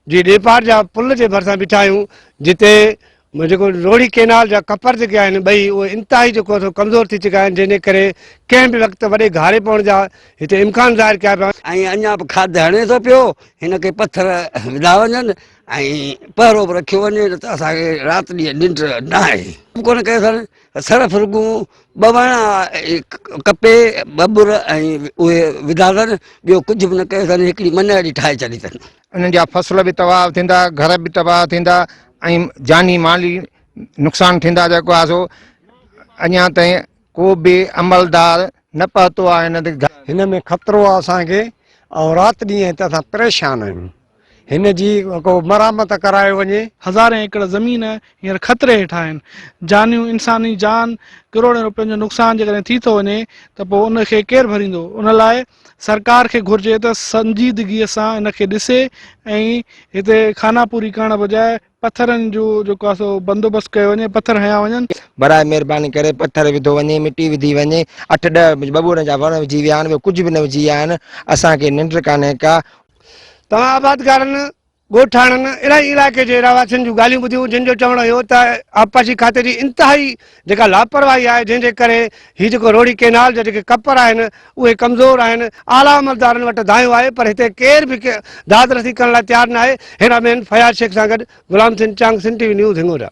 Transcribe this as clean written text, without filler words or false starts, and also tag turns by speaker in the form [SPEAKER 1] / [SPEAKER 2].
[SPEAKER 1] جي ڏيپار جا پل جي ڀرسان بيٺا آهيون جتي جيڪو روهڙي ڪينال جا ڪپر جيڪي آهن ٻئي اهي انتهائي جيڪو سو ڪمزور ٿي چڪا آهن جنهن جي ڪري ڪنهن به وقت وڏي گهاري پوڻ جا هتي امڪان ظاهر ڪيا پيا
[SPEAKER 2] ۽ اڃا به کاڌ هڻي ٿو پيو هن کي پٿر وڌا وڃن ۽ پهرو به رکيو وڃي نه ته اسان کي رات ڏينهن ننڊ نه آهي ڪونه ڪيو اٿن صرف رڳو ٻه وڻ ڪپي ٻٻر ۽ اهي وڌا اٿن ٻيو ڪجهه به نه ڪيو اٿن هڪڙي منهڙي ٺاهي ڇڏي اٿن.
[SPEAKER 3] انهن جا فصل به تباهه ٿيندا، گهر به تباهه ٿيندا ۽ جاني مالي نقصان ٿيندا جيڪو آهي سو اڃا تائين ڪو به عملدار نه پهتو آهي هن تي.
[SPEAKER 1] هن ۾ خطرو آهي اسان کي ۽ رات ڏينهن هتي اسان پريشان آهيون هن جي ڪو مرامت ڪرايو وڃي.
[SPEAKER 4] هزارين ايڪڙ زمين هينئر خطري هيٺ آهن. جانيون، انساني جان، ڪروڙين روپين جو نقصان جيڪڏهن ٿي ٿو وڃي ته پوء ان کي ڪير ڀريندو؟ ان لاء سرڪار کي گهرجي ته سنجيدگيء سان ان کي ڏسي ۽ هتي خانه پوري ڪرڻ بجاء پٿرن جو جيڪو آهي سو بندوبست ڪيو وڃي، پٿر هنيا وڃن.
[SPEAKER 3] براء مهرباني ڪري پٿر وڌو وڃي، مٽي وڌي وڃي، اٺ ڏهه ٻٻرن جا وڻ وجهي ويا آهن، ٻيو ڪجهه به نه وجهي ويا آهن، اسان کي ننڊ ڪانهي ڪا.
[SPEAKER 1] توهان آبادگارن ڳوٺاڻن الاهي علائقي جي رهواسين جون ڳالهيون ٻڌيون جن جو چوڻ هيو ته آبپاشي کاتي جي انتهائي جيڪا لاپرواهي آهي جنهن جي ڪري هي جيڪو روهڙي ڪينال جا جيڪي ڪپر آهن اهي ڪمزور آهن اعليٰ عملدارن وٽ دانهيو آهي پر هتي ڪير به داد رسي ڪرڻ لاء تيار ناهي هيرا مين فياض شيخ سان گڏ Ghulam Hussain Chang Sindh T V news Hingorja.